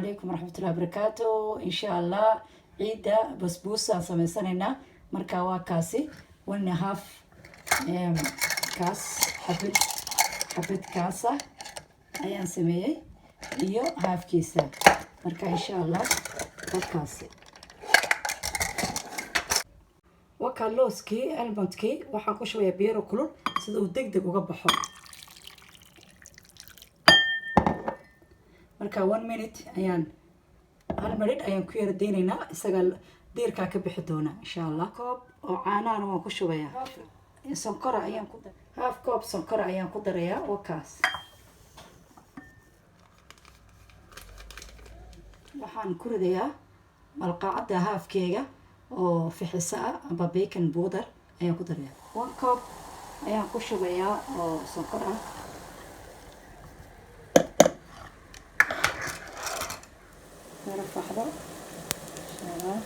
Calaykum waraxmatullahi wabarakaatu. Insha Allah ciidda basbuusa aan sameysanaynaa. Marka waa kaasi 1.5 kaas xabad xabad kaasa ayaan sameeyey iyo halfkiisa. Marka insha Allah waa kaasi, wakaa looskii almondkii. Waxaan ku shubayaa biyaro kulul sida uu deg deg uga baxo. Marka 1 minute ayaan, hal minute ayaan ku yara deynaynaa, isagaa diirkaa ka bixi doona insha Allah. Koob oo caanahana waan ku shubayaa. Sonkora ayaan ku, half koob sonkora ayaan ku darayaa. Wakaas waxaan ku ridayaa malqaacadda halfkeega oo fixiso ah amba baking powder ayaan ku darayaa. 1 cup ayaan ku shubayaa oo sonkor ah. Yara faxdo insha Allah.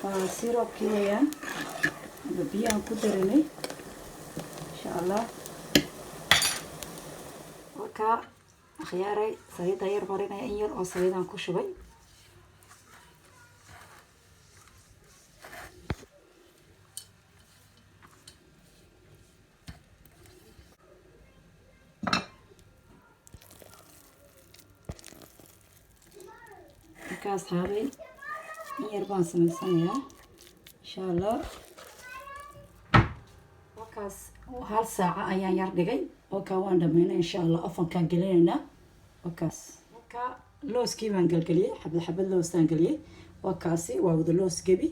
Waa syrupkii wayaan amba biyahan ku daranay insha Allah. Markaa akhyaaray, saliidda yar marinaya, in yar oo saliidaan ku shubay. Markaa asxaabay, in yar baan sameysanayaa insha Allah. Markaas hal saaca ayaan yar dhigay. Wakaa waan dhameynay insha Allah, ovenkaan gelinaynaa. Wakaas marka looskii baan gelgeliyey, xabad xabad loostaan geliyey. Waa kaasi, waa wada loos gebi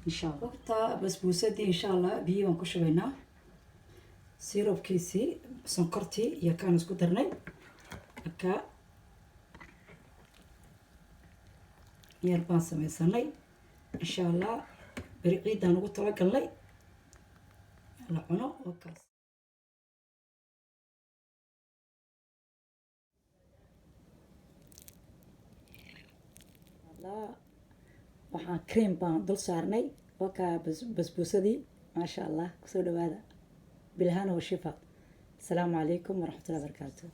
insha Allah. Waqta basbuusadii insha Allah biyi baan ku shubaynaa, syrupkiisii, sonkortii iyo kaan isku darnay. Marka yar baan sameysanay insha Allah, beri ciidaan ugu talagalnay la cuno. Wakaas. Allah, waxaan cream baan dul saarnay. Wakaa basbuusadii, maasha Allah. Kusoo dhawaada, bilhana wa shifa. Asalaamu calaykum waraxmatullahi barakaatu.